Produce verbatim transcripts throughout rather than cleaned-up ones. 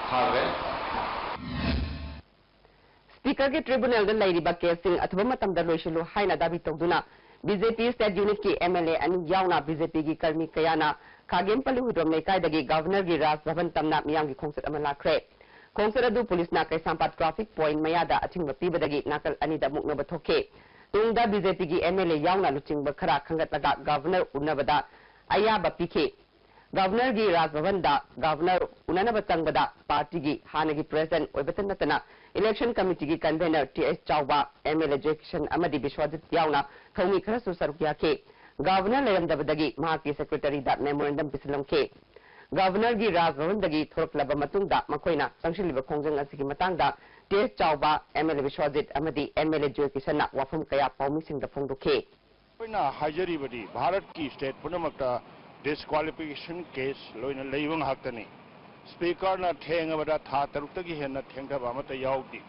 ꯊꯥꯈ꯭ꯔꯦ꯫ ꯁ꯭ꯄꯤꯀꯔꯒꯤ ꯇ꯭ꯔꯤꯕꯨꯅꯦꯜꯗ ꯂꯩꯔꯤꯕ ꯀꯦꯁꯁꯤꯡ ꯑꯊꯨꯕ ꯃꯇꯝꯗ ꯂꯣꯏꯁꯤꯜꯂꯨ ꯍꯥꯏꯅ ꯗꯥꯕꯤ ꯇꯧꯗꯨꯅ ꯕꯤ ꯖꯦ ꯄꯤ ꯁ꯭ꯇꯦꯠ ꯌꯨꯅꯤꯠꯀꯤ ꯑꯦꯝ ꯑꯦꯜ ꯑꯦ ꯑꯅꯤ ꯌꯥꯎꯅ ꯕꯤ ꯖꯦ ꯄꯤꯒꯤ ꯀꯔꯃꯤ ꯀꯌꯥꯅ ꯈꯥꯒꯦꯝꯄꯜꯂꯤ ꯍꯨꯏꯗ꯭ꯔꯣꯝ ꯂꯩꯀꯥꯏꯗꯒꯤ ꯒꯚꯔꯅꯔꯒꯤ ꯔꯥꯖ ꯚꯕꯟ ꯇꯝꯅ ꯃꯤꯌꯥꯝꯒꯤ ꯈꯣꯡꯆꯠ ꯑꯃ ꯂꯥꯛꯈ꯭ꯔꯦ꯫ ꯈꯣꯡꯆꯠ ꯑꯗꯨ ꯄꯨꯂꯤꯁꯅ ꯀꯩꯁꯥꯝꯄꯥꯠ ꯇ꯭ꯔꯥꯐꯤꯛ ꯄꯣꯏꯟꯠ ꯃꯌꯥꯗ ꯑꯊꯤꯡꯕ ꯄꯤꯕꯗꯒꯤ ꯅꯥꯀꯜ ꯑꯅꯤꯗ ꯃꯨꯛꯅꯕ ꯊꯣꯛꯈꯤ꯫ ꯇꯨꯡꯗ ꯕꯤ ꯖꯦ ꯄꯤꯒꯤ ꯑꯦꯝ ꯑꯦꯜ ꯑꯦ ꯌꯥꯎꯅ ꯂꯨꯆꯤꯡꯕ ꯈꯔ ꯈꯟꯒꯠꯂꯒ ꯒꯚꯔꯅꯔ ꯎꯅꯕꯗ ꯑꯌꯥꯕ ꯄꯤꯈꯤ꯫ ꯒꯚꯔꯅꯔꯒꯤ ꯔꯥꯖ ꯚꯕꯟꯗ ꯒꯚꯔꯅꯔ ꯎꯅꯅꯕ ꯆꯪꯕꯗ ꯄꯥꯔꯇꯤꯒꯤ ꯍꯥꯟꯅꯒꯤ ꯄ꯭ꯔꯦꯁꯤꯗꯦꯟꯠ ꯑꯣꯏꯕꯇ ꯅꯠꯇꯅ ꯏꯂꯦꯛꯁꯟ ꯀꯃꯤꯇꯤꯒꯤ ꯀꯟꯚꯦꯅꯔ ꯇꯤ ꯑꯩꯆ ꯆꯥꯎꯕ, ꯑꯦꯝ ꯑꯦꯜ ꯑꯦ ꯖꯣꯏꯀꯤꯁꯟ ꯑꯃꯗꯤ ꯕꯤꯁ꯭ꯋꯥꯖꯤꯠ ꯌꯥꯎꯅ ꯊꯧꯃꯤ ꯈꯔꯁꯨ ꯁꯔꯨꯛ ꯌꯥꯈꯤ꯫ ꯒꯚꯔꯅꯔ ꯂꯩꯔꯝꯗꯕꯗꯒꯤ ꯃꯍꯥꯛꯀꯤ ꯁꯦꯀ꯭ꯔꯦꯇꯔꯤꯗ ꯃꯦꯃꯣꯔꯦꯟꯗꯝ ꯄꯤꯁꯤꯜꯂꯝꯈꯤ꯫ ꯒꯚꯔꯅꯔꯒꯤ ꯔꯥꯖ ꯚꯕꯟꯗꯒꯤ ꯊꯣꯔꯛꯂꯕ ꯃꯇꯨꯡꯗ ꯃꯈꯣꯏꯅ ꯆꯪꯁꯤꯜꯂꯤꯕ ꯈꯣꯡꯖꯪ ꯑꯁꯤꯒꯤ ꯃꯇꯥꯡꯗ ꯇꯤ ꯑꯩꯆ ꯆꯥꯎꯕ, ꯑꯦꯝ ꯑꯦꯜ ꯑꯦ ꯕꯤꯁ꯭ꯋꯥꯖꯤꯠ ꯑꯃꯗꯤ ꯑꯦꯝ ꯑꯦꯜ ꯑꯦ ꯖꯣꯏꯀꯤꯁꯟꯅ ꯋꯥꯐꯝ ꯀꯌꯥ ꯄꯥꯎꯃꯤꯁꯤꯡꯗ ꯐꯣꯡꯗꯣꯛꯈꯤ꯫ ꯑꯩꯈꯣꯏꯅ ꯍꯥꯏꯖꯔꯤꯕꯗꯤ ꯚꯥꯔꯠꯀꯤ ꯁ꯭ꯇꯦꯠ ꯄꯨꯝꯅꯃꯛꯇ ꯗꯤꯁꯀ꯭ꯋꯥꯂꯤꯐꯤꯀꯦꯁꯟ ꯀꯦꯁ ꯂꯣꯏꯅ ꯂꯩꯕ ꯉꯥꯛꯇꯅꯤ꯫ ꯁ꯭ꯄꯤꯀꯔꯅ ꯊꯦꯡꯉꯕꯗ ꯊꯥ ꯇꯔꯨꯛꯇꯒꯤ ꯍꯦꯟꯅ ꯊꯦꯡꯊꯕ ꯑꯃꯠꯇ ꯌꯥꯎꯗꯦ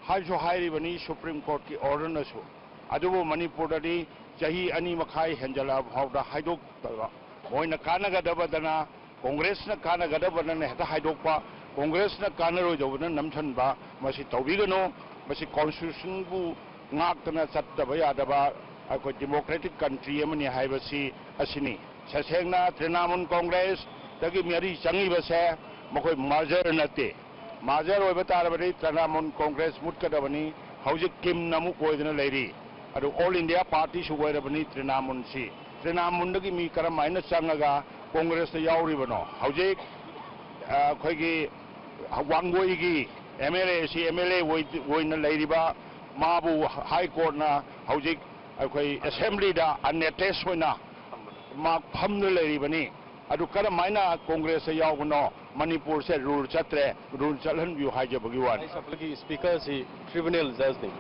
ꯍꯥꯏꯁꯨ ꯍꯥꯏꯔꯤꯕꯅꯤ ꯁꯨꯄ꯭ꯔꯤꯝ ꯀꯣꯔꯠꯀꯤ ꯑꯣꯔꯗꯔꯅꯁꯨ꯫ ꯑꯗꯨꯕꯨ ꯃꯅꯤꯄꯨꯔꯗꯗꯤ ꯆꯍꯤ ꯑꯅꯤ ꯃꯈꯥꯏ ꯍꯦꯟꯖꯜꯂꯛꯑꯕ ꯐꯥꯎꯗ ꯍꯥꯏꯗꯣꯛꯇꯕ, ꯃꯣꯏꯅ ꯀꯥꯟꯅꯒꯗꯕꯗꯅ ꯀꯣꯡꯒ꯭ꯔꯦꯁꯅ ꯀꯥꯟꯅꯒꯗꯕꯗꯅ ꯍꯦꯛꯇ ꯍꯥꯏꯗꯣꯛꯄ, ꯀꯣꯡꯒ꯭ꯔꯦꯁꯅ ꯀꯥꯟꯅꯔꯣꯏꯗꯧꯕꯅ ꯅꯝꯁꯤꯟꯕ, ꯃꯁꯤ ꯇꯧꯕꯤꯒꯅꯨ꯫ ꯃꯁꯤ ꯀꯣꯟꯁꯇꯤꯇ꯭ꯌꯨꯁꯟꯕꯨ ꯉꯥꯛꯇꯅ ꯆꯠꯇꯕ ꯌꯥꯗꯕ ꯑꯩꯈꯣꯏ ꯗꯤꯃꯣꯀ꯭ꯔꯦꯇꯤꯛ ꯀꯟꯇ꯭ꯔꯤ ꯑꯃꯅꯤ ꯍꯥꯏꯕꯁꯤ ꯑꯁꯤꯅꯤ꯫ ꯁꯦꯁꯦꯡꯅ ꯇ꯭ꯔꯤꯅꯥꯃꯨꯜ ꯀꯣꯡꯒ꯭ꯔꯦꯁꯇꯒꯤ ꯃꯔꯤ ꯆꯪꯉꯤꯕꯁꯦ ꯃꯈꯣꯏ ꯃꯥꯔꯖꯔ ꯅꯠꯇꯦ꯫ ꯃꯥꯔꯖꯔ ꯑꯣꯏꯕ ꯇꯥꯔꯕꯗꯤ ꯇ꯭ꯔꯤꯅꯥꯃꯨꯜ ꯀꯣꯡꯒ꯭ꯔꯦꯁ ꯃꯨꯠꯀꯗꯕꯅꯤ꯫ ꯍꯧꯖꯤꯛ ꯀꯤꯝꯅ ꯑꯃꯨꯛ ꯑꯣꯏꯗꯅ ꯂꯩꯔꯤ꯫ ꯑꯗꯨ ꯑꯣꯜ ꯏꯟꯗꯤꯌꯥ ꯄꯥꯔꯇꯤꯁꯨ ꯑꯣꯏꯔꯕꯅꯤ ꯇ꯭ꯔꯤꯅꯥꯃꯨꯜꯁꯤ꯫ ꯇ꯭ꯔꯤꯅꯥꯃꯨꯜꯗꯒꯤ ꯃꯤ ꯀꯔꯝ ꯍꯥꯏꯅ ꯆꯪꯉꯒ ꯀꯣꯡꯒ꯭ꯔꯦꯁꯇ ꯌꯥꯎꯔꯤꯕꯅꯣ? ꯍꯧꯖꯤꯛ ꯑ, ꯑꯩꯈꯣꯏꯒꯤ ꯋꯥꯡꯒꯣꯏꯒꯤ ꯑꯦꯝ ꯑꯦꯜ ꯑꯦ ꯑꯁꯤ ꯑꯦꯝ ꯑꯦꯜ ꯑꯦ ꯑꯣꯏ-, ꯑꯣꯏꯅ ꯂꯩꯔꯤꯕ ꯃꯥꯕꯨ ꯍꯥꯏ ꯀꯣꯔꯠꯅ ꯍꯧꯖꯤꯛ ꯑꯩꯈꯣꯏ ꯑꯦꯁꯦꯝꯕ꯭ꯂꯤꯗ ꯑꯟꯑꯦꯇꯦꯁ ꯑꯣꯏꯅ ꯃꯥ ꯐꯝꯗꯨꯅ ꯂꯩꯔꯤꯕꯅꯤ꯫ ꯑꯗꯨ ꯀꯔꯝ ꯍꯥꯏꯅ ꯀꯣꯡꯒ꯭ꯔꯦꯁꯇ ꯌꯥꯎꯕꯅꯣ? ꯃꯅꯤꯄꯨꯔꯁꯦ ꯔꯨꯜ ꯆꯠꯇ꯭ꯔꯦ, ꯔꯨꯜ ꯆꯠꯍꯟꯕꯤꯌꯨ ꯍꯥꯏꯖꯕꯒꯤ ꯋꯥꯅꯤ꯫ ꯑꯩꯈꯣꯏꯒꯤ ꯁ꯭ꯄꯤꯀꯔꯁꯤ ꯇ꯭ꯔꯤꯕꯨꯅꯦꯜ ꯖꯖꯅꯤ꯫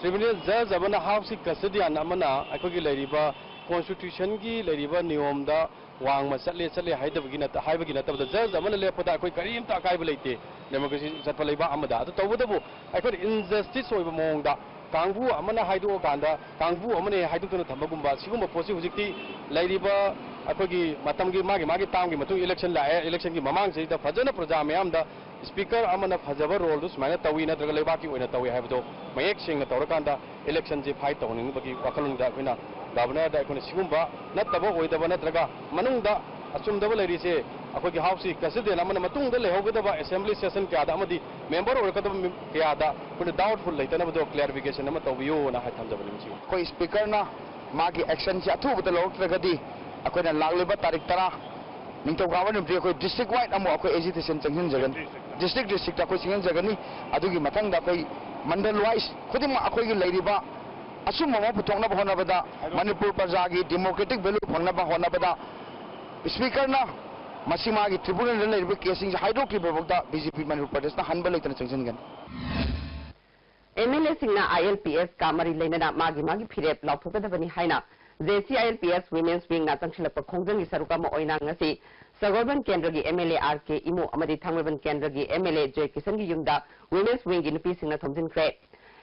ꯇ꯭ꯔꯤꯕꯨꯅꯦꯜ ꯖꯖ ꯑꯃꯅ ꯍꯥꯎꯁꯀꯤ ꯀꯁꯇꯗꯤꯌꯥꯟ ꯑꯃꯅ ꯑꯩꯈꯣꯏꯒꯤ ꯂꯩꯔꯤꯕ ꯀꯣꯟꯁꯇꯤꯇ꯭ꯌꯨꯁꯟꯒꯤ ꯂꯩꯔꯤꯕ ꯅꯤꯌꯣꯝꯗ ꯋꯥꯡꯃ ꯆꯠꯂꯦ ꯆꯠꯂꯦ ꯍꯥꯏꯗꯕꯒꯤ ꯅꯠꯇ-, ꯍꯥꯏꯕꯒꯤ ꯅꯠꯇꯕꯗ ꯖꯖ ꯑꯃꯅ ꯂꯦꯞꯄꯗ ꯑꯩꯈꯣꯏ ꯀꯔꯤꯝꯇ ꯑꯀꯥꯏꯕ ꯂꯩꯇꯦ ꯗꯦꯃꯣꯀ꯭ꯔꯦꯁꯤ ꯆꯠꯄ ꯂꯩꯕꯥꯛ ꯑꯃꯗ꯫ ꯑꯗꯨ ꯇꯧꯕꯇꯕꯨ ꯑꯩꯈꯣꯏꯅ ꯏꯟꯖꯁꯇꯤꯁ ꯑꯣꯏꯕ ꯃꯑꯣꯡꯗ ꯀꯥꯡꯕꯨ ꯑꯃꯅ ꯍꯥꯏꯗꯣꯛꯑꯀꯥꯟꯗ ꯀꯥꯡꯕꯨ ꯑꯃꯅ ꯍꯥꯏꯗꯣꯛꯇꯅ ꯊꯝꯕꯒꯨꯝꯕ ꯁꯤꯒꯨꯝꯕ ꯄꯣꯠꯁꯤ ꯍꯧꯖꯤꯛꯇꯤ ꯂꯩꯔꯤꯕ ꯑꯩꯈꯣꯏꯒꯤ ꯃꯇꯝꯒꯤ ꯃꯥꯒꯤ ꯃꯥꯒꯤ ꯇꯥꯝꯒꯤ ꯃꯇꯨꯡ ꯏꯂꯦꯛꯁꯟ ꯂꯥꯛꯑꯦ꯫ ꯏꯂꯦꯛꯁꯟꯒꯤ ꯃꯃꯥꯡꯁꯤꯗ ꯐꯖꯅ ꯄ꯭ꯔꯖꯥ ꯃꯌꯥꯝꯗ ꯁ꯭ꯄꯤꯀꯔ ꯑꯃꯅ ꯐꯖꯕ ꯔꯣꯜꯗꯨ ꯁꯨꯃꯥꯏꯅ ꯇꯧꯏ ꯅꯠꯇ꯭ꯔꯒ ꯂꯩꯕꯥꯛꯀꯤ ꯑꯣꯏꯅ ꯇꯧꯏ ꯍꯥꯏꯕꯗꯣ ꯃꯌꯦꯛ ꯁꯦꯡꯅ ꯇꯧꯔꯀꯥꯟꯗ ꯏꯂꯦꯛꯁꯟꯁꯤ ꯐꯥꯏꯠ ꯇꯧꯍꯟꯅꯤꯡꯕꯒꯤ ꯋꯥꯈꯜꯂꯣꯟꯗ ꯑꯩꯈꯣꯏꯅ ꯒꯚꯔꯅꯔꯗ ꯑꯩꯈꯣꯏꯅ ꯁꯤꯒꯨꯝꯕ ꯅꯠꯇꯕ ꯑꯣꯏꯗꯕ ꯅꯠꯇ꯭ꯔꯒ ꯃꯅꯨꯡꯗ ꯑꯆꯨꯝꯗꯕ ꯂꯩꯔꯤꯁꯦ ꯑꯩꯈꯣꯏꯒꯤ ꯍꯥꯎꯁꯀꯤ ꯀꯟꯁꯇꯤꯇ꯭ꯌꯨꯑꯦꯟ ꯑꯃꯅ ꯃꯇꯨꯡꯗ ꯂꯩꯍꯧꯒꯗꯕ ꯑꯦꯁꯦꯝꯕ꯭ꯂꯤ ꯁꯦꯁꯟ ꯀꯌꯥꯗ ꯑꯃꯗꯤ ꯃꯦꯝꯕꯔ ꯑꯣꯏꯔꯛꯀꯗꯕ ꯃꯤ-, ꯀꯌꯥꯗ ꯑꯩꯈꯣꯏꯅ ꯗꯥꯎꯠꯐꯨꯜ ꯂꯩꯇꯅꯕꯗꯣ ꯀ꯭ꯂꯦꯔꯤꯐꯤꯀꯦꯁꯟ ꯑꯃ ꯇꯧꯕꯤꯌꯨꯅ ꯍꯥꯏ ꯊꯝꯖꯕꯅꯤ ꯃꯁꯤꯒꯤ꯫ ꯑꯩꯈꯣꯏ ꯁ꯭ꯄꯤꯀꯔꯅ ꯃꯥꯒꯤ ꯑꯦꯛꯁꯟꯁꯤ ꯑꯊꯨꯕꯗ ꯂꯧꯔꯛꯇ꯭ꯔꯒꯗꯤ ꯑꯩꯈꯣꯏꯅ ꯂꯥꯛꯂꯤꯕ ꯇꯥꯔꯤꯛ ꯇꯔꯥ ꯅꯤꯡꯊꯧꯀꯥꯕ ꯅꯨꯃꯤꯠꯇꯤ ꯑꯩꯈꯣꯏ ꯗꯤꯁꯇ꯭ꯔꯤꯛ ꯋꯥꯏꯗ ꯑꯃꯨꯛ ꯑꯩꯈꯣꯏ ꯑꯦꯖꯤꯇꯦꯁꯟ ꯆꯪꯁꯤꯟꯖꯒꯅꯤ꯫ ꯗꯤꯁꯇ꯭ꯔꯤꯛ ꯗꯤꯁꯇ꯭ꯔꯤꯛꯇ ꯑꯩꯈꯣꯏ ꯆꯪꯁꯤꯟꯖꯒꯅꯤ꯫ ꯑꯗꯨꯒꯤ ꯃꯊꯪꯗ ꯑꯩꯈꯣꯏ ꯃꯟꯗꯜ ꯋꯥꯏꯁ ꯈꯨꯗꯤꯡꯃꯛ ꯑꯩꯈꯣꯏꯒꯤ ꯂꯩꯔꯤꯕ ꯑꯆꯨꯝꯕ ꯑꯃ ꯄꯨꯊꯣꯛꯅꯕ ꯍꯣꯠꯅꯕꯗ, ꯃꯅꯤꯄꯨꯔ ꯄ꯭ꯔꯖꯥꯒꯤ ꯗꯦꯃꯣꯀ꯭ꯔꯦꯇꯤꯛ ꯚꯦꯂ꯭ꯌꯨ ꯐꯪꯅꯕ ꯍꯣꯠꯅꯕꯗ ꯁ꯭ꯄꯤꯀꯔꯅ ꯃꯁꯤ ꯃꯥꯒꯤ ꯇ꯭ꯔꯤꯕꯨꯅꯦꯜꯗ ꯂꯩꯔꯤꯕ ꯀꯦꯁꯁꯤꯡꯁꯦ ꯍꯥꯏꯗꯣꯛꯇ꯭ꯔꯤꯕ ꯐꯥꯎꯗ ꯕꯤ ꯖꯦ ꯄꯤ ꯃꯅꯤꯄꯨꯔ ꯄ꯭ꯔꯗꯦꯁꯅ ꯍꯟꯕ ꯂꯩꯇꯅ ꯆꯪꯁꯤꯟꯒꯅꯤ꯫ ꯑꯦꯝ ꯑꯦꯜ ꯑꯦꯁꯤꯡꯅ ꯑꯥꯏ ꯑꯦꯜ ꯄꯤ ꯑꯦꯁꯀ ꯃꯔꯤ ꯂꯩꯅꯅ ꯃꯥꯒꯤ ꯃꯥꯒꯤ ꯐꯤꯔꯦꯞ ꯂꯥꯎꯊꯣꯛꯀꯗꯕꯅꯤ ꯍꯥꯏꯅ J C I L P S women's ꯋꯤꯡꯅ ꯆꯪꯁꯤꯜꯂꯛꯄ ꯈꯣꯡꯖꯪꯒꯤ ꯁꯔꯨꯛ ꯑꯃ ꯑꯣꯏꯅ ꯉꯁꯤ ꯁꯒꯣꯜꯕꯟ ꯀꯦꯟꯗ꯭ꯔꯒꯤ ꯑꯦꯝ ꯑꯦꯜ ꯑꯦ ꯑꯥꯔ ꯀꯦ ꯏꯃꯨ ꯑꯃꯗꯤ ꯊꯥꯡꯃꯩꯕꯟ ꯀꯦꯟꯗ꯭ꯔꯒꯤ ꯑꯦꯝ ꯑꯦꯜ ꯑꯦ ꯖꯣꯏꯀꯤꯁꯟꯒꯤ ꯌꯨꯝꯗ ꯋꯤꯃꯦꯟꯁ ꯋꯤꯡꯒꯤ ꯅꯨꯄꯤꯁꯤꯡꯅ ꯊꯣꯝꯖꯤꯟꯈ꯭ꯔꯦ꯫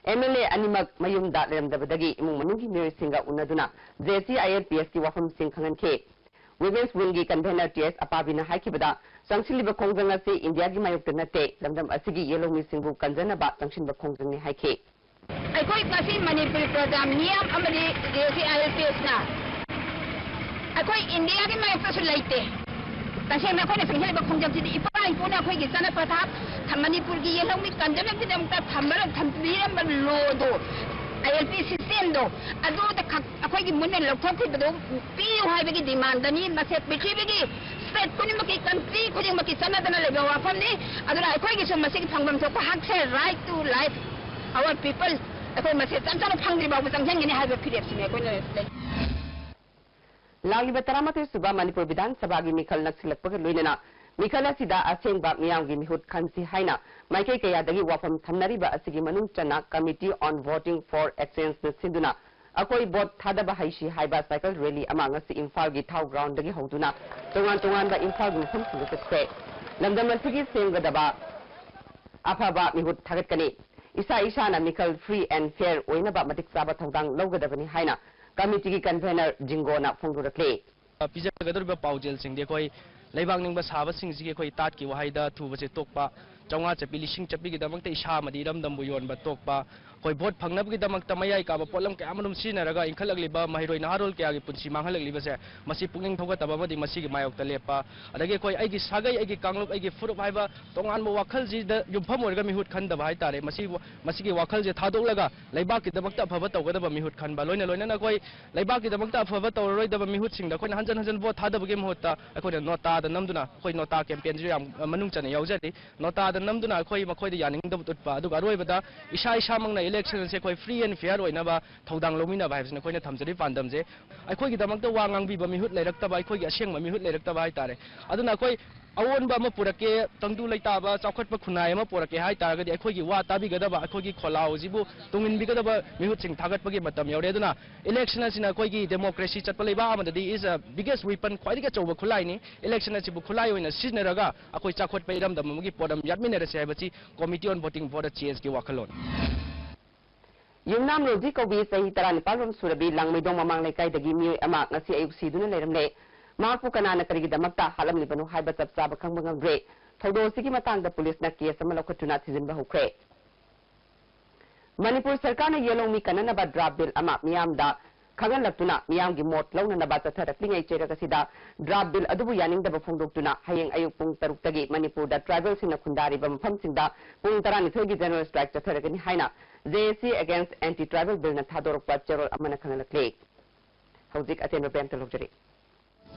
ꯑꯦꯝ ꯑꯦꯜ ꯑꯦ ꯑꯅꯤꯃꯛ ꯃꯌꯨꯝꯗ ꯂꯩꯔꯝꯗꯕꯗꯒꯤ ꯏꯃꯨꯡ ꯃꯅꯨꯡꯒꯤ ꯃꯤꯑꯣꯏꯁꯤꯡꯒ ꯎꯅꯗꯨꯅ J C I L P ꯑꯦꯁꯀꯤ ꯋꯥꯐꯝꯁꯤꯡ ꯈꯪꯍꯟꯈꯤ꯫ ꯋꯤꯃꯦꯟꯁ ꯋꯤꯡꯒꯤ ꯀꯟꯚꯦꯅꯔ ꯇꯤ ꯑꯦꯁ ꯑꯄꯥꯕꯤꯅ ꯍꯥꯏꯈꯤꯕꯗ, ꯆꯪꯁꯤꯜꯂꯤꯕ ꯈꯣꯡꯖꯪ ꯑꯁꯤ ꯏꯟꯗꯤꯌꯥꯒꯤ ꯃꯥꯌꯣꯛꯇ ꯅꯠꯇꯦ, ꯂꯝꯗꯝ ꯑꯁꯤꯒꯤ ꯌꯦꯜꯍꯧꯃꯤꯁꯤꯡꯕꯨ ꯀꯟꯖꯅꯕ ꯆꯪꯁꯤꯟꯕ ꯈꯣꯡꯖꯪꯅꯤ ꯍꯥꯏꯈꯤ꯫ ꯑꯩꯈꯣꯏ ꯉꯁꯤ ꯃꯅꯤꯄꯨꯔ ꯄ꯭ꯔꯖꯥ ꯃꯤꯌꯥꯝ ꯑꯃꯗꯤ J C I L P ꯑꯦꯁꯅ ꯑꯩꯈꯣꯏ ꯏꯟꯗꯤꯌꯥꯒꯤ ꯃꯥꯌꯣꯛꯇꯁꯨ ꯂꯩꯇꯦ꯫ ꯇꯁꯦꯡꯅ ꯑꯩꯈꯣꯏꯅ ꯆꯪꯁꯤꯜꯂꯤꯕ ꯈꯣꯡꯖꯪꯁꯤꯗꯤ ꯏꯄꯥ ꯏꯄꯨꯅ ꯑꯩꯈꯣꯏꯒꯤ ꯆꯠꯅ ꯄꯊꯥꯞ ꯃꯅꯤꯄꯨꯔꯒꯤ ꯌꯦꯜꯍꯧꯃꯤ ꯀꯟꯖꯅꯕꯒꯤꯗꯃꯛꯇ ꯊꯝꯕ-, ꯊꯝꯕꯤꯔꯝꯕ ꯂꯣꯗꯣ ꯑꯥꯏ ꯑꯦꯜ ꯄꯤ ꯁꯤꯁꯇꯦꯝꯗꯣ ꯑꯗꯨꯗ ꯈꯛ ꯑꯩꯈꯣꯏꯒꯤ ꯃꯨꯞꯃꯦꯟ ꯂꯧꯊꯣꯛꯈꯤꯕꯗꯣ ꯄꯤꯌꯨ ꯍꯥꯏꯕꯒꯤ ꯗꯤꯃꯥꯟꯗꯅꯤ꯫ ꯃꯁꯦ ꯄ꯭ꯔꯤꯊꯤꯕꯤꯒꯤ ꯁ꯭ꯇꯦꯠ ꯈꯨꯗꯤꯡꯃꯛꯀꯤ ꯀꯟꯇ꯭ꯔꯤ ꯈꯨꯗꯤꯡꯃꯛꯀꯤ ꯆꯠꯅꯗꯅ ꯂꯩꯕ ꯋꯥꯐꯝꯅꯤ꯫ ꯑꯗꯨꯅ ꯑꯩꯈꯣꯏꯒꯤꯁꯨ ꯃꯁꯤꯒꯤ ꯐꯪꯐꯝ ꯊꯣꯛꯄ ꯍꯛꯁꯦ, right to life, our people, ꯑꯩꯈꯣꯏ ꯃꯁꯦ ꯆꯞ ꯆꯥꯅ ꯐꯪꯗ꯭ꯔꯤ ꯐꯥꯎꯕ ꯆꯪꯁꯤꯟꯒꯅꯤ ꯍꯥꯏꯕ ꯐꯤꯔꯦꯞꯁꯤꯅꯤ ꯑꯩꯈꯣꯏꯅ ꯂꯩ꯫ ꯂꯥꯛꯂꯤꯕ ꯇꯔꯥꯃꯥꯊꯣꯏ ꯁꯨꯕ ꯃꯅꯤꯄꯨꯔ ꯕꯤꯙꯥꯟ ꯁꯚꯥꯒꯤ ꯃꯤꯈꯜ ꯅꯛꯁꯤꯜꯂꯛꯄꯒ ꯂꯣꯏꯅꯅ ꯃꯤꯈꯜ ꯑꯁꯤꯗ ꯑꯁꯦꯡꯕ ꯃꯤꯌꯥꯝꯒꯤ ꯃꯤꯍꯨꯠ ꯈꯟꯁꯤ ꯍꯥꯏꯅ ꯃꯥꯏꯀꯩ ꯀꯌꯥꯗꯒꯤ ꯋꯥꯐꯝ ꯊꯝꯅꯔꯤꯕ ꯑꯁꯤꯒꯤ ꯃꯅꯨꯡ ꯆꯟꯅ Committee on Voting for Exchangeꯅ ꯁꯤꯟꯗꯨꯅ ꯑꯩꯈꯣꯏ ꯚꯣꯠ ꯊꯥꯗꯕ ꯍꯩꯁꯤ ꯍꯥꯏꯕ ꯁꯥꯏꯀꯜ ꯔꯦꯂꯤ ꯑꯃ ꯉꯁꯤ ꯏꯝꯐꯥꯜꯒꯤ ꯊꯥꯎ ꯒ꯭ꯔꯥꯎꯟꯗꯒꯤ ꯍꯧꯗꯨꯅ ꯇꯣꯉꯥꯟ ꯇꯣꯉꯥꯟꯕ ꯏꯝꯐꯥꯜꯒꯤ ꯃꯐꯝꯁꯤꯡꯗ ꯆꯠꯈ꯭ꯔꯦ꯫ ꯂꯝꯗꯝ ꯑꯁꯤꯒꯤ ꯁꯦꯝꯒꯗꯕ ꯑꯐꯕ ꯃꯤꯍꯨꯠ ꯊꯥꯒꯠꯀꯅꯤ꯫ ꯏꯁꯥ ꯏꯁꯥꯅ ꯃꯤꯈꯜ free and fair ꯑꯣꯏꯅꯕ ꯃꯇꯤꯛ ꯆꯥꯕ ꯊꯧꯗꯥꯡ ꯂꯧꯒꯗꯕꯅꯤ ꯍꯥꯏꯅ ꯀꯃꯤꯇꯤꯒꯤ ꯀꯟꯚꯦꯅꯔ ꯖꯤꯡꯒꯣꯅ ꯐꯣꯡꯗꯣꯔꯛꯂꯤ꯫ ꯄꯤꯖꯒꯗꯧꯔꯤꯕ ꯄꯥꯎꯖꯦꯜꯁꯤꯡꯗꯤ ꯑꯩꯈꯣꯏ ꯂꯩꯕꯥꯛ ꯅꯤꯡꯕ ꯁꯥꯕꯁꯤꯡꯁꯤꯒꯤ ꯑꯩꯈꯣꯏ ꯇꯥꯠꯀꯤ ꯋꯥꯍꯩꯗ ꯊꯨꯕꯁꯦ ꯇꯣꯛꯄ, ꯆꯥꯝꯃꯉꯥ ꯆꯠꯄꯤ ꯂꯤꯁꯤꯡ ꯆꯠꯄꯤꯒꯤꯗꯃꯛꯇ ꯏꯁꯥ ꯑꯃꯗꯤ ꯏꯔꯝꯗꯝꯕꯨ ꯌꯣꯟꯕ ꯇꯣꯛꯄ, ꯑꯩꯈꯣꯏ ꯚꯣꯠ ꯐꯪꯅꯕꯒꯤꯗꯃꯛꯇ ꯃꯌꯥꯏ ꯀꯥꯕ ꯄꯣꯠꯂꯝ ꯀꯌꯥ ꯑꯃꯔꯣꯝ ꯁꯤꯖꯤꯟꯅꯔꯒ ꯏꯟꯈꯠꯂꯛꯂꯤꯕ ꯃꯍꯩꯔꯣꯏ ꯅꯍꯥꯔꯣꯜ ꯀꯌꯥꯒꯤ ꯄꯨꯟꯁꯤ ꯃꯥꯡꯍꯜꯂꯛꯂꯤꯕꯁꯦ, ꯃꯁꯤ ꯄꯨꯛꯅꯤꯡ ꯊꯧꯒꯠꯇꯕ ꯑꯃꯗꯤ ꯃꯁꯤꯒꯤ ꯃꯥꯌꯣꯛꯇ ꯂꯦꯞꯄ, ꯑꯗꯒꯤ ꯑꯩꯈꯣꯏ ꯑꯩꯒꯤ ꯁꯥꯒꯩ, ꯑꯩꯒꯤ ꯀꯥꯡꯂꯨꯞ, ꯑꯩꯒꯤ ꯐꯨꯔꯨꯞ ꯍꯥꯏꯕ ꯇꯣꯉꯥꯟꯕ ꯋꯥꯈꯜꯁꯤꯗ ꯌꯨꯝꯐꯝ ꯑꯣꯏꯔꯒ ꯃꯤꯍꯨꯠ ꯈꯟꯗꯕ ꯍꯥꯏꯇꯥꯔꯦ꯫ ꯃꯁꯤ, ꯃꯁꯤꯒꯤ ꯋꯥꯈꯜꯁꯦ ꯊꯥꯗꯣꯛꯂꯒ ꯂꯩꯕꯥꯛꯀꯤꯗꯃꯛꯇ ꯑꯐꯕ ꯇꯧꯒꯗꯕ ꯃꯤꯍꯨꯠ ꯈꯟꯕ, ꯂꯣꯏꯅ ꯂꯣꯏꯅꯅ ꯑꯩꯈꯣꯏ ꯂꯩꯕꯥꯛꯀꯤꯗꯃꯛꯇ ꯑꯐꯕ ꯇꯧꯔꯔꯣꯏꯗꯕ ꯃꯤꯍꯨꯠꯁꯤꯡꯗ ꯑꯩꯈꯣꯏꯅ ꯍꯟꯖꯟ ꯍꯟꯖꯟ ꯚꯣꯠ ꯊꯥꯗꯕꯒꯤ ꯃꯍꯨꯠꯇ ꯑꯩꯈꯣꯏꯅ ꯅꯣꯇꯥꯗ ꯅꯝꯗꯨꯅ, ꯑꯩꯈꯣꯏ ꯅꯣꯇꯥ ꯀꯦꯝꯄꯦꯟꯁꯨ ꯌꯥꯝ ꯃꯅꯨꯡ ꯆꯟꯅ ꯌꯥꯎꯖꯔꯤ, ꯅꯣꯇꯥꯗ ꯅꯝꯗꯨꯅ ꯑꯩꯈꯣꯏ ꯃꯈꯣꯏꯗ ꯌꯥꯅꯤꯡꯗꯕ ꯎꯠꯄ, ꯑꯗꯨꯒ ꯑꯔꯣꯏꯕꯗ ꯏꯁꯥ ꯏꯁꯥꯃꯛꯅ ꯏꯂꯦꯛꯁꯟ ꯑꯁꯦ ꯑꯩꯈꯣꯏ free and fair ꯑꯣꯏꯅꯕ ꯊꯧꯗꯥꯡ ꯂꯧꯃꯤꯟꯅꯕ ꯍꯥꯏꯕꯁꯤꯅ ꯑꯩꯈꯣꯏꯅ ꯊꯝꯖꯔꯤꯕ ꯄꯥꯟꯗꯝꯁꯦ꯫ ꯑꯩꯈꯣꯏꯒꯤꯗꯃꯛꯇ ꯋꯥ ꯉꯥꯡꯕꯤꯕ ꯃꯤꯍꯨꯠ ꯂꯩꯔꯛꯇꯕ, ꯑꯩꯈꯣꯏꯒꯤ ꯑꯁꯦꯡꯕ ꯃꯤꯍꯨꯠ ꯂꯩꯔꯛꯇꯕ ꯍꯥꯏꯇꯥꯔꯦ꯫ ꯑꯗꯨꯅ ꯑꯩꯈꯣꯏ ꯑꯑꯣꯟꯕ ꯑꯃ ꯄꯨꯔꯛꯀꯦ, ꯇꯪꯗꯨ ꯂꯩꯇꯥꯕ ꯆꯥꯎꯈꯠꯄ ꯈꯨꯟꯅꯥꯏ ꯑꯃ ꯄꯨꯔꯛꯀꯦ ꯍꯥꯏ ꯇꯥꯔꯒꯗꯤ ꯑꯩꯈꯣꯏꯒꯤ ꯋꯥ ꯇꯥꯕꯤꯒꯗꯕ, ꯑꯩꯈꯣꯏꯒꯤ ꯈꯣꯜꯂꯥꯎꯁꯤꯕꯨ ꯇꯨꯡꯏꯟꯕꯤꯒꯗꯕ ꯃꯤꯍꯨꯠꯁꯤꯡ ꯊꯥꯒꯠꯄꯒꯤ ꯃꯇꯝ ꯌꯧꯔꯦ꯫ ꯑꯗꯨꯅ ꯏꯂꯦꯛꯁꯟ ꯑꯁꯤꯅ ꯑꯩꯈꯣꯏꯒꯤ ꯗꯦꯃꯣꯀ꯭ꯔꯦꯁꯤ ꯆꯠꯄ ꯂꯩꯕꯥꯛ ꯑꯃꯗꯗꯤ is a biggest weapon, ꯈ꯭ꯋꯥꯏꯗꯒꯤ ꯑꯆꯧꯕ ꯈꯨꯠꯂꯥꯏꯅꯤ꯫ ꯏꯂꯦꯛꯁꯟ ꯑꯁꯤꯕꯨ ꯈꯨꯠꯂꯥꯏ ꯑꯣꯏꯅ ꯁꯤꯖꯤꯟꯅꯔꯒ ꯑꯩꯈꯣꯏ ꯆꯥꯎꯈꯠꯄ ꯏꯔꯝꯗꯝ ꯑꯃꯒꯤ ꯄꯣꯠ ꯑꯃ ꯌꯥꯠꯃꯤꯟꯅꯔꯁꯤ ꯍꯥꯏꯕꯁꯤ Committee on Voting for the Changeꯀꯤ ꯋꯥꯈꯜꯂꯣꯟ꯫ ꯌꯨꯝꯅꯥꯝ ꯔꯣꯖꯤ ꯀꯧꯕꯤ ꯆꯍꯤ ꯇꯔꯥꯅꯤꯄꯥꯜ ꯔꯣꯝ ꯁꯨꯔꯕꯤ ꯂꯥꯡꯃꯩꯗꯣꯡ ꯃꯃꯥꯡ ꯂꯩꯀꯥꯏꯗꯒꯤ ꯃꯤꯑꯣꯏ ꯑꯃ ꯉꯁꯤ ꯑꯌꯨꯛ ꯁꯤꯗꯨꯅ ꯂꯩꯔꯝꯂꯦ꯫ ꯃꯍꯥꯛꯄꯨ ꯀꯅꯥꯅ ꯀꯔꯤꯒꯤꯗꯃꯛꯇ ꯍꯥꯠꯂꯝꯂꯤꯕꯅꯣ ꯍꯥꯏꯕ ꯆꯞ ꯆꯥꯕ ꯈꯪꯕ ꯉꯝꯗ꯭ꯔꯦ꯫ ꯊꯧꯗꯣꯛ ꯑꯁꯤꯒꯤ ꯃꯇꯥꯡꯗ ꯄꯨꯂꯤꯁꯅ ꯀꯦꯁ ꯑꯃ ꯂꯧꯈꯠꯇꯨꯅ ꯊꯤꯖꯤꯟꯕ ꯍꯧꯈ꯭ꯔꯦ꯫ ꯃꯅꯤꯄꯨꯔ ꯁꯔꯀꯥꯔꯅ ꯌꯦꯜꯍꯧꯃꯤ ꯀꯟꯅꯅꯕ ꯗ꯭ꯔꯥꯐ ꯕꯤꯜ ꯑꯃ ꯃꯤꯌꯥꯝꯗ ꯈꯪꯍꯜꯂꯛꯇꯨꯅ ꯃꯤꯌꯥꯝꯒꯤ ꯃꯣꯠ ꯂꯧꯅꯅꯕ ꯆꯠꯊꯔꯛꯂꯤꯉꯩ ꯆꯩꯔꯛ ꯑꯁꯤꯗ ꯗ꯭ꯔꯥꯐ ꯕꯤꯜ ꯑꯗꯨꯕꯨ ꯌꯥꯅꯤꯡꯗꯕ ꯐꯣꯡꯗꯣꯛꯇꯨꯅ ꯍꯌꯦꯡ ꯑꯌꯨꯛ ꯄꯨꯡ ꯇꯔꯨꯛꯇꯒꯤ ꯃꯅꯤꯄꯨꯔꯗ ꯇ꯭ꯔꯥꯏꯕꯦꯜꯁꯤꯡꯅ ꯈꯨꯟꯗꯥꯔꯤꯕ ꯃꯐꯝꯁꯤꯡꯗ ꯄꯨꯡ ꯇꯔꯥꯅꯤꯊꯣꯏꯒꯤ ꯖꯦꯅꯔꯦꯜ ꯁ꯭ꯇ꯭ꯔꯥꯏꯛ ꯆꯠꯊꯔꯒꯅꯤ ꯍꯥꯏꯅ J A C Against Anti Tribal Billꯅ ꯊꯥꯗꯣꯔꯛꯄ ꯆꯦꯔꯣꯜ ꯑꯃꯅ ꯈꯪꯍꯜꯂꯛꯂꯤ꯫ ꯍꯧꯖꯤꯛ ꯑꯇꯦꯟꯕ ꯕ꯭ꯔꯦꯛ ꯑꯃꯇ ꯂꯧꯖꯔꯤ꯫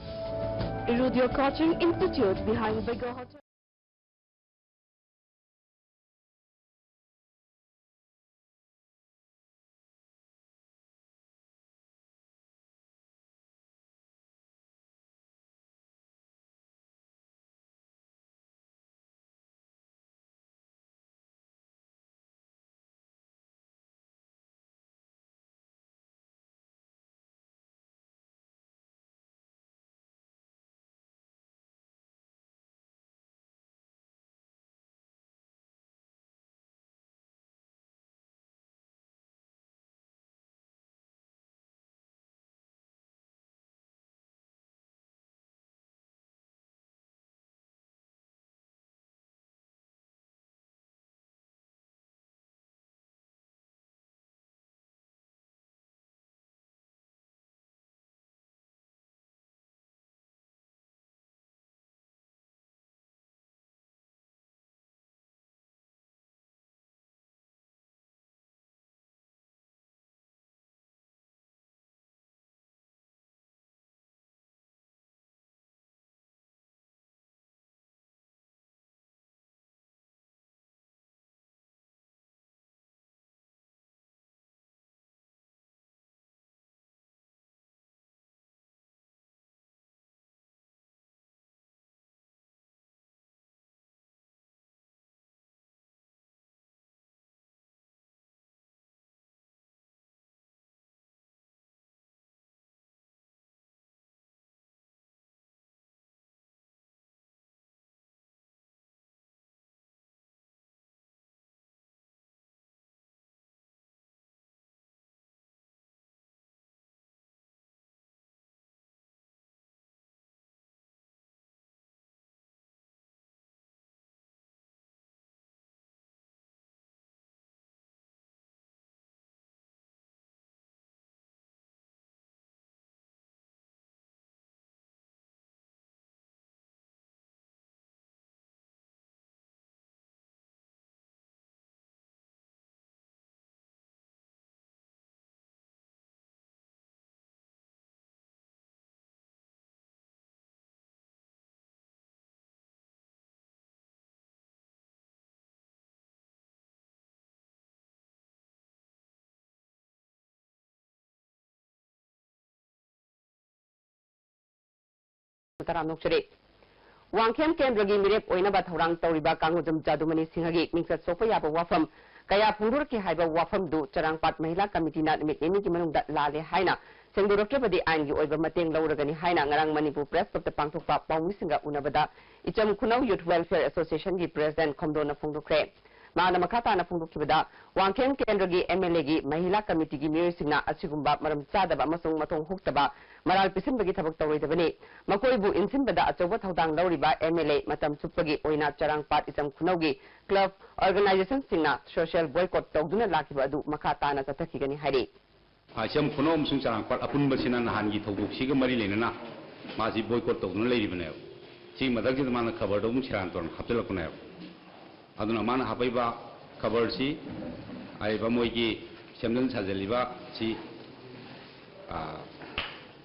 Irudio Coaching Institute behind Bego Hotel. ꯇꯔꯥꯝꯅ ꯑꯣꯛꯆꯔꯤ꯫ ꯋꯥꯡꯈꯦꯝ ꯀꯦꯟꯗ꯭ꯔꯒꯤ ꯃꯤꯔꯦꯞ ꯑꯣꯏꯅꯕ ꯊꯧꯔꯥꯡ ꯇꯧꯔꯤꯕ ꯀꯥꯡꯉꯨꯖꯝ ꯖꯥꯗꯨꯃꯅꯤ ꯁꯤꯡꯍꯒꯤ ꯃꯤꯡꯆꯠ ꯁꯣꯛꯄ ꯌꯥꯕ ꯋꯥꯐꯝ ꯀꯌꯥ ꯐꯣꯡꯗꯣꯔꯛꯈꯤ ꯍꯥꯏꯕ ꯋꯥꯐꯝꯗꯨ ꯆꯔꯥꯡꯄꯥꯠ ꯃꯍꯤꯂꯥ ꯀꯃꯤꯇꯤꯅ ꯅꯨꯃꯤꯠ ꯅꯤꯅꯤꯒꯤ ꯃꯅꯨꯡꯗ ꯂꯥꯜꯂꯦ ꯍꯥꯏꯅ ꯁꯦꯡꯗꯣꯔꯛꯇ꯭ꯔꯕꯗꯤ ꯑꯥꯏꯟꯒꯤ ꯑꯣꯏꯕ ꯃꯇꯦꯡ ꯂꯧꯔꯒꯅꯤ ꯍꯥꯏꯅ ꯉꯔꯥꯡ ꯃꯅꯤꯄꯨꯔ ꯄ꯭ꯔꯦꯁ ꯀ꯭ꯂꯕꯇ ꯄꯥꯡꯊꯣꯛꯄ ꯄꯥꯎꯃꯤꯁꯤꯡꯒ ꯎꯅꯕꯗ ꯏꯆꯝ ꯈꯨꯅꯧ ꯌꯨꯊ ꯋꯦꯜꯐꯤꯌꯔ ꯑꯦꯁꯣꯁꯤꯌꯦꯁꯟꯒꯤ ꯄ꯭ꯔꯦꯁꯤꯗꯦꯟꯠ ꯈꯣꯝꯗꯣꯅ ꯐꯣꯡꯗꯣꯛꯈ꯭ꯔꯦ꯫ ꯃꯍꯥꯛꯅ ꯃꯈꯥ ꯇꯥꯅ ꯐꯣꯡꯗꯣꯛꯈꯤꯕꯗ, ꯋꯥꯡꯈꯦꯝ ꯀꯦꯟꯗ꯭ꯔꯒꯤ ꯑꯦꯝ ꯑꯦꯜ ꯑꯦꯒꯤ ꯃꯍꯤꯂꯥ ꯀꯃꯤꯇꯤꯒꯤ ꯃꯤꯑꯣꯏꯁꯤꯡꯅ ꯑꯁꯤꯒꯨꯝꯕ ꯃꯔꯝ ꯆꯥꯗꯕ ꯑꯃꯁꯨꯡ ꯃꯊꯣꯡ ꯍꯨꯛꯇꯕ ꯃꯔꯥꯜ ꯄꯤꯁꯤꯟꯕꯒꯤ ꯊꯕꯛ ꯇꯧꯔꯣꯏꯗꯕꯅꯤ꯫ ꯃꯈꯣꯏꯕꯨ ꯏꯟꯁꯤꯟꯕꯗ ꯑꯆꯧꯕ ꯊꯧꯗꯥꯡ ꯂꯧꯔꯤꯕ ꯑꯦꯝ ꯑꯦꯜ ꯑꯦ ꯃꯇꯝ ꯆꯨꯞꯄꯒꯤ ꯑꯣꯏꯅ ꯆꯔꯥꯡꯄꯥꯠ ꯏꯆꯝ ꯈꯨꯅꯧꯒꯤ ꯀ꯭ꯂꯕ ꯑꯣꯔꯒꯅꯥꯏꯖꯦꯁꯟꯁꯤꯡꯅ ꯁꯣꯁꯤꯌꯦꯜ ꯕꯣꯏꯀꯣꯠ ꯇꯧꯗꯨꯅ ꯂꯥꯛꯈꯤꯕ ꯑꯗꯨ ꯃꯈꯥ ꯇꯥꯅ ꯆꯠꯊꯈꯤꯒꯅꯤ ꯍꯥꯏꯔꯤ꯫ ꯏꯆꯝ ꯈꯨꯅꯧ ꯑꯃꯁꯨꯡ ꯆꯔꯥꯡꯄꯥꯠ ꯑꯄꯨꯟꯕꯁꯤꯅ ꯅꯍꯥꯟꯒꯤ ꯊꯧꯗꯣꯛꯁꯤꯒ ꯃꯔꯤ ꯂꯩꯅꯅ ꯃꯥꯁꯤ ꯕꯣꯏꯀꯣꯠ ꯇꯧꯗꯨꯅ ꯂꯩꯔꯤꯕꯅꯦꯕ꯫ ꯁꯤꯒꯤ ꯃꯊꯛꯁꯤꯗ ꯃꯥꯅ ꯈꯕꯔꯗꯣ ꯑꯃꯨꯛ ꯁꯦꯔꯥꯟ ꯇꯨꯔꯥꯟ ꯍꯥꯞꯆꯤꯜꯂꯛꯄꯅꯦꯕ꯫ ꯑꯗꯨꯅ ꯃꯥꯅ ꯍꯥꯞꯄꯛꯏꯕ ꯈꯕꯔꯁꯤ, ꯍꯥꯏꯔꯤꯕ ꯃꯣꯏꯒꯤ ꯁꯦꯝꯖꯤꯟ ꯁꯥꯖꯤꯜꯂꯤꯕ ꯁꯤ, ꯑ,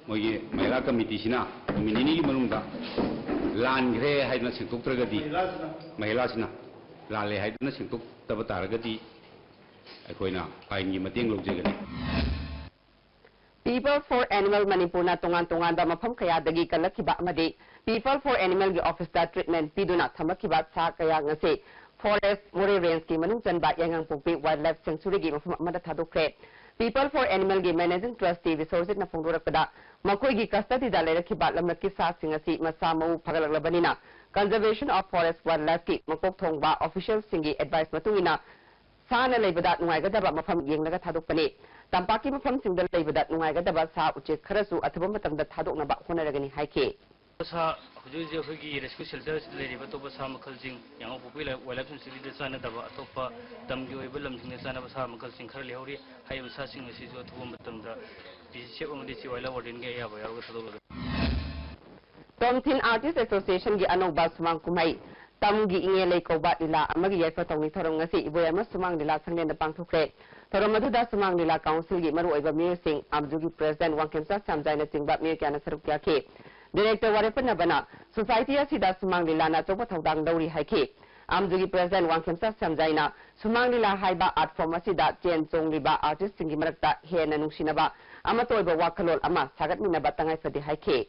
ꯃꯣꯏꯒꯤ ꯃꯍꯤꯂꯥ ꯀꯃꯤꯇꯤꯁꯤꯅ ꯅꯨꯃꯤꯠ ꯅꯤꯅꯤꯒꯤ ꯃꯅꯨꯡꯗ ꯂꯥꯟꯈ꯭ꯔꯦ ꯍꯥꯏꯗꯅ ꯁꯦꯡꯗꯣꯛꯇ꯭ꯔꯒꯗꯤ, ꯃꯍꯤꯂꯥꯁꯤꯅ ꯂꯥꯜꯂꯦ ꯍꯥꯏꯗꯨꯅ ꯁꯦꯡꯗꯣꯛꯇꯕ ꯇꯥꯔꯒꯗꯤ, ꯑꯩꯈꯣꯏꯅ ꯑꯥꯏꯟꯒꯤ ꯃꯇꯦꯡ ꯂꯧꯖꯒꯅꯤ꯫ People for Animal ꯃꯅꯤꯄꯨꯔꯅ ꯇꯣꯉꯥꯟ ꯇꯣꯉꯥꯟꯕ ꯃꯐꯝ ꯀꯌꯥꯗꯒꯤ ꯀꯜꯂꯛꯈꯤꯕ ꯑꯃꯗꯤ People for Animalꯒꯤ ꯑꯣꯐꯤꯁꯇ ꯇ꯭ꯔꯤꯠꯃꯦꯟ ꯄꯤꯗꯨꯅ ꯊꯝꯂꯛꯈꯤꯕ ꯁꯥ ꯀꯌꯥ ꯉꯁꯤ ꯐꯣꯔꯦꯁ ꯃꯣꯔꯦ ꯔꯦꯟꯖꯀꯤ ꯃꯅꯨꯡ ꯆꯟꯕ ꯌꯥꯏꯉꯪꯄꯣꯛꯄꯤ ꯋꯥꯏꯜꯗ ꯂꯥꯏꯐ ꯁꯦꯡꯆꯨꯔꯤꯒꯤ ꯃꯐꯝ ꯑꯃꯗ ꯊꯥꯗꯣꯛꯈ꯭ꯔꯦ꯫ People for Animalꯒꯤ ꯃꯦꯅꯦꯖꯤꯡ ꯇ꯭ꯔꯁꯇꯤ ꯕꯤꯁ꯭ꯋꯖꯤꯠꯅ ꯐꯣꯡꯗꯣꯔꯛꯄꯗ, ꯃꯈꯣꯏꯒꯤ ꯀꯁꯇꯗꯤꯗ ꯂꯩꯔꯛꯈꯤꯕ ꯂꯝꯂꯛꯀꯤ ꯁꯥꯁꯤꯡ ꯑꯁꯤ ꯃꯁꯥ ꯃꯎ ꯐꯒꯠꯂꯛꯂꯕꯅꯤꯅ Conservation of Forest Wildlifeꯀꯤ ꯃꯀꯣꯛ ꯊꯣꯡꯕ ꯑꯣꯐꯤꯁꯤꯌꯦꯜꯁꯤꯡꯒꯤ ꯑꯦꯗꯚꯥꯏꯁ ꯃꯇꯨꯡ ꯏꯟꯅ ꯁꯥꯅ ꯂꯩꯕꯗ ꯅꯨꯡꯉꯥꯏꯒꯗꯕ ꯃꯐꯝ ꯌꯦꯡꯂꯒ ꯊꯥꯗꯣꯛꯄꯅꯤ꯫ ꯇꯝꯄꯥꯛꯀꯤ ꯃꯐꯝꯁꯤꯡꯗ ꯂꯩꯕꯗ ꯅꯨꯡꯉꯥꯏꯒꯗꯕ ꯁꯥ ꯎꯆꯦꯛ ꯈꯔꯁꯨ ꯑꯊꯨꯕ ꯃꯇꯝꯗ ꯊꯥꯗꯣꯛꯅꯕ ꯍꯣꯠꯅꯔꯒꯅꯤ ꯍꯥꯏꯈꯤ꯫ ꯁꯥ ꯍꯧꯖꯤꯛ ꯍꯧꯖꯤꯛ ꯑꯩꯈꯣꯏꯒꯤ ꯔꯦꯁꯀ꯭ꯌꯨ ꯁꯦꯜꯇꯔꯁꯤꯗ ꯂꯩꯔꯤꯕ ꯑꯇꯣꯞꯄ ꯁꯥ ꯃꯈꯜꯁꯤꯡ, ꯌꯥꯏꯉꯪꯄꯣꯛꯄꯤ ꯋꯥꯏꯜꯗ ꯂꯥꯏꯐ ꯁꯦꯡꯆꯨꯔꯤꯗ ꯆꯥꯟꯅꯗꯕ ꯑꯇꯣꯞꯄ ꯇꯝꯒꯤ ꯑꯣꯏꯕ ꯂꯝꯁꯤꯡꯗ ꯆꯥꯟꯅꯕ ꯁꯥ ꯃꯈꯜꯁꯤꯡ ꯈꯔ ꯂꯩꯍꯧꯔꯤ꯫ ꯍꯥꯏꯔꯤꯕ ꯁꯥꯁꯤꯡ ꯑꯁꯤꯁꯨ ꯑꯊꯨꯕ ꯃꯇꯝꯗ ꯄꯤ ꯁꯤ ꯁꯤ ꯑꯦꯐ ꯑꯃꯗꯤ ꯆꯤꯐ ꯋꯥꯏꯜꯗ ꯂꯥꯏꯐ ꯋꯥꯔꯗꯦꯟꯒꯤ ꯑꯌꯥꯕ ꯌꯥꯎꯔꯒ ꯊꯥꯗꯣꯛꯂꯒꯅꯤ꯫ ꯇꯣꯝꯊꯤꯟ ꯑꯥꯔꯇꯤꯁ ꯑꯦꯁꯣꯁꯤꯌꯦꯁꯟꯒꯤ ꯑꯅꯧꯕ ꯁꯨꯃꯥꯡ ꯀꯨꯝꯍꯩ ꯇꯝꯒꯤ ꯏꯉꯦ ꯂꯩ ꯀꯧꯕ ꯂꯤꯂꯥ ꯑꯃꯒꯤ ꯌꯥꯏꯐ ꯊꯧꯅꯤ ꯊꯧꯔꯝ ꯉꯁꯤ ꯏꯕꯣꯌꯥꯏꯃ ꯁꯨꯃꯥꯡ ꯂꯤꯂꯥ ꯁꯪꯂꯦꯟꯗ ꯄꯥꯡꯊꯣꯛꯈ꯭ꯔꯦ꯫ ꯊꯧꯔꯝ ꯑꯗꯨꯗ ꯁꯨꯃꯥꯡ ꯂꯤꯂꯥ ꯀꯥꯎꯟꯁꯤꯜꯒꯤ ꯃꯔꯨꯑꯣꯏꯕ ꯃꯤꯑꯣꯏꯁꯤꯡ, ꯑꯥꯝꯖꯨꯒꯤ ꯄ꯭ꯔꯦꯁꯤꯗꯦꯟꯠ ꯋꯥꯡꯈꯦꯝꯆꯥ ꯁ꯭ꯌꯥꯝꯖꯥꯏꯅꯆꯤꯡꯕ ꯃꯤꯑꯣꯏ ꯀꯌꯥꯅ ꯁꯔꯨꯛ ꯌꯥꯈꯤ꯫ ꯗꯤꯔꯦꯛꯇꯔ ꯋꯥꯔꯦꯞꯄ ꯅꯕꯅ ꯁꯣꯁꯥꯏꯇꯤ ꯑꯁꯤꯗ ꯁꯨꯃꯥꯡ ꯂꯤꯂꯥꯅ ꯑꯆꯧꯕ ꯊꯧꯗꯥꯡ ꯂꯧꯔꯤ ꯍꯥꯏꯈꯤ꯫ ꯑꯥꯝꯖꯨꯒꯤ ꯄ꯭ꯔꯦꯁꯤꯗꯦꯟꯠ ꯋꯥꯡꯈꯦꯝꯆꯥ ꯁ꯭ꯌꯥꯝꯖꯥꯏꯅ ꯁꯨꯃꯥꯡ ꯂꯤꯂꯥ ꯍꯥꯏꯕ ꯑꯥꯔꯠ ꯐꯣꯔꯝ ꯑꯁꯤꯗ ꯆꯦꯟ ꯆꯣꯡꯂꯤꯕ ꯑꯥꯔꯇꯤꯁꯁꯤꯡꯒꯤ ꯃꯔꯛꯇ ꯍꯦꯟꯅ ꯅꯨꯡꯁꯤꯅꯕ ꯑꯃꯠꯇ ꯑꯣꯏꯕ ꯋꯥꯈꯜꯂꯣꯟ ꯑꯃ ꯁꯥꯒꯠꯃꯤꯟꯅꯕ ꯇꯉꯥꯏꯐꯗꯦ ꯍꯥꯏꯈꯤ꯫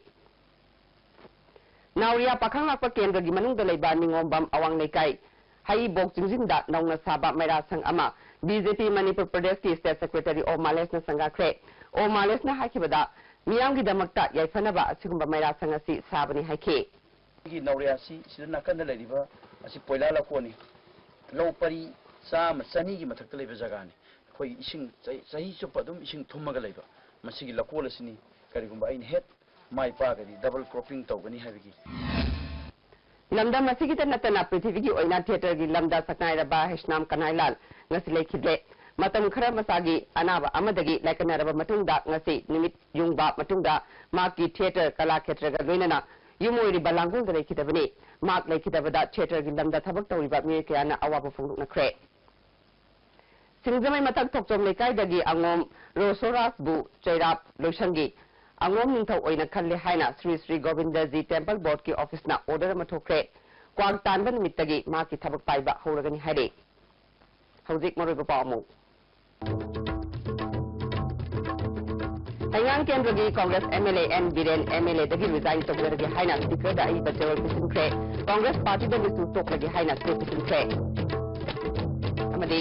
ꯅꯥꯎꯔꯤꯌꯥ ꯄꯥꯈꯪ ꯂꯥꯛꯄ ꯀꯦꯟꯗ꯭ꯔꯒꯤ ꯃꯅꯨꯡꯗ ꯂꯩꯕ ꯅꯤꯉꯣꯝꯕꯝ ꯑꯋꯥꯡ ꯂꯩꯀꯥꯏ ꯍꯩꯕꯣꯛ ꯆꯤꯡꯖꯤꯟꯗ ꯅꯧꯅ ꯁꯥꯕ ꯃꯩꯔꯥ ꯁꯪ ꯑꯃ ꯕꯤ ꯖꯦ ꯄꯤ ꯃꯅꯤꯄꯨꯔ ꯄ꯭ꯔꯗꯦꯁꯀꯤ ꯁ꯭ꯇꯦꯠ ꯁꯦꯀ꯭ꯔꯦꯇꯔꯤ ꯑꯣꯝ ꯃꯥꯂꯦꯁꯅ ꯁꯪꯒꯥꯈ꯭ꯔꯦ꯫ ꯑꯣꯝ ꯃꯥꯂꯦꯁꯅ ꯍꯥꯏꯈꯤꯕꯗ, ꯃꯤꯌꯥꯝꯒꯤꯗꯃꯛꯇ ꯌꯥꯏꯐꯅꯕ ꯑꯁꯤꯒꯨꯝꯕ ꯃꯩꯔꯥ ꯁꯪ ꯑꯁꯤ ꯁꯥꯕꯅꯤ ꯍꯥꯏꯈꯤ꯫ ꯑꯩꯒꯤ ꯅꯥꯎꯔꯤꯌꯥꯁꯤ ꯁꯤꯗ ꯅꯥꯀꯟꯗ ꯂꯩꯔꯤꯕ ꯑꯁꯤ ꯄꯣꯏꯂꯥ ꯂꯧꯀꯣꯟꯅꯤ꯫ ꯂꯧ ꯄꯔꯤ ꯆꯥꯝꯃ, ꯆꯅꯤꯒꯤ ꯃꯊꯛꯇ ꯂꯩꯕ ꯖꯒꯥꯅꯤ꯫ ꯑꯩꯈꯣꯏꯒꯤ ꯏꯁꯤꯡ ꯆꯍꯤ, ꯆꯍꯤ ꯆꯨꯞꯄ ꯑꯗꯨꯝ ꯏꯁꯤꯡ ꯊꯨꯝꯃꯒ ꯂꯩꯕ ꯃꯁꯤꯒꯤ ꯂꯧꯀꯣꯜ ꯑꯁꯤꯅꯤ꯫ ꯀꯔꯤꯒꯨꯝꯕ ꯑꯩꯅ ꯍꯦꯛ ꯃꯥꯏ ꯄꯥꯛꯑꯒꯗꯤ double cropping ꯇꯧꯒꯅꯤ ꯍꯥꯏꯕꯒꯤ꯫ ꯂꯝꯗꯝ ꯑꯁꯤꯒꯤꯇ ꯅꯠꯇꯅ ꯄ꯭ꯔꯤꯊꯤꯕꯤꯒꯤ ꯑꯣꯏꯅ ꯊꯤꯌꯦꯇꯔꯒꯤ ꯂꯝꯗ ꯁꯛꯅꯥꯏꯔꯕ ꯍꯩꯁꯅꯥꯝ ꯀꯅꯥꯏꯂꯥꯜ ꯉꯁꯤ ꯂꯩꯈꯤꯗ꯭ꯔꯦ꯫ ꯃꯇꯝ ꯈꯔ ꯃꯁꯥꯒꯤ ꯑꯅꯥꯕ ꯑꯃꯗꯒꯤ ꯂꯥꯏꯀꯠꯅꯔꯕ ꯃꯇꯨꯡꯗ ꯉꯁꯤ ꯅꯨꯃꯤꯠ ꯌꯨꯡꯕ ꯃꯇꯨꯡꯗ ꯃꯍꯥꯛꯀꯤ ꯊꯤꯌꯦꯇꯔ ꯀꯂꯥ ꯈꯦꯇ꯭ꯔꯒ ꯂꯣꯏꯅꯅ ꯌꯨꯝ ꯑꯣꯏꯔꯤꯕ ꯂꯥꯡꯒꯣꯜꯗ ꯂꯩꯈꯤꯗꯕꯅꯤ꯫ ꯃꯍꯥꯛ ꯂꯩꯈꯤꯗꯕꯗ ꯊꯤꯌꯦꯇꯔꯒꯤ ꯂꯝꯗ ꯊꯕꯛ ꯇꯧꯔꯤꯕ ꯃꯤꯑꯣꯏ ꯀꯌꯥꯅ ꯑꯋꯥꯕ ꯐꯣꯡꯗꯣꯛꯅꯈ꯭ꯔꯦ꯫ ꯁꯤꯡꯖꯃꯩ ꯃꯊꯛ ꯊꯣꯛꯆꯣꯝ ꯂꯩꯀꯥꯏꯗꯒꯤ ꯑꯉꯣꯝ ꯔꯣꯁꯣꯔꯥꯖꯕꯨ ꯆꯩꯔꯥꯞ ꯂꯣꯏꯁꯪꯒꯤ ꯑꯉꯣꯝ ꯅꯤꯡꯊꯧ ꯑꯣꯏꯅ ꯈꯜꯂꯦ ꯍꯥꯏꯅ ꯁ꯭ꯔꯤ ꯁ꯭ꯔꯤ ꯒꯣꯕꯤꯟꯗꯖꯤ ꯇꯦꯝꯄꯜ ꯕꯣꯔꯗꯀꯤ ꯑꯣꯐꯤꯁꯅ ꯑꯣꯔꯗꯔ ꯑꯃ ꯊꯣꯛꯈ꯭ꯔꯦ꯫ ꯀ꯭ꯋꯥꯛ ꯇꯥꯟꯕ ꯅꯨꯃꯤꯠꯇꯒꯤ ꯃꯍꯥꯛꯀꯤ ꯊꯕꯛ ꯄꯥꯏꯕ ꯍꯧꯔꯒꯅꯤ ꯍꯥꯏꯔꯦ꯫ ꯍꯧꯖꯤꯛ ꯃꯔꯨꯑꯣꯏꯕ ꯄꯥꯎ ꯑꯃꯨꯛ꯫ ꯍꯩꯉꯥꯡ ꯀꯦꯟꯗ꯭ꯔꯒꯤ Congress M L A N Biren M L ꯑꯦꯗꯒꯤ ꯔꯤꯖꯥꯏꯟ ꯇꯧꯖꯔꯒꯦ ꯍꯥꯏꯅ ꯁ꯭ꯄꯤꯀꯔꯗ ꯑꯏꯕ ꯆꯦꯔꯣꯜ ꯄꯤꯁꯤꯟꯈ꯭ꯔꯦ꯫ ꯀꯣꯡꯒ꯭ꯔꯦꯁ ꯄꯥꯔꯇꯤꯗꯒꯤꯁꯨ ꯇꯣꯛꯂꯒꯦ ꯍꯥꯏꯅ ꯆꯦ ꯄꯤꯁꯤꯟꯈ꯭ꯔꯦ꯫ ꯑꯃꯗꯤ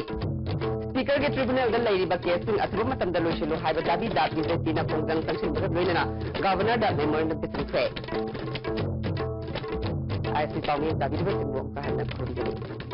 ꯁ꯭ꯄꯤꯀꯔꯒꯤ ꯇ꯭ꯔꯤꯕꯨꯅꯦꯜꯗ ꯂꯩꯔꯤꯕ ꯀꯦꯁꯁꯤꯡ ꯑꯊꯨꯕ ꯃꯇꯝꯗ ꯂꯣꯏꯁꯤꯜꯂꯨ ꯍꯥꯏꯕ ꯗꯥꯕꯤꯗ ꯕꯤ ꯖꯦ ꯄꯤꯅ ꯈꯣꯡꯖꯪ ꯆꯪꯁꯤꯟꯕꯒ ꯂꯣꯏꯅꯅ ꯒꯚꯔꯅꯔꯗ ꯃꯦꯃꯣꯔꯦꯟꯗꯝ ꯄꯤꯁꯤꯟꯈ꯭ꯔꯦ꯫ ꯑꯥꯏ ꯑꯦꯁ ꯄꯤ ꯄꯥꯎꯃꯤ ꯇꯥꯕꯤꯔꯤꯕꯁꯤꯡꯕꯨ ꯑꯃꯨꯛꯀ ꯍꯟꯅ ꯈꯨꯔꯨꯝꯖꯔꯤ꯫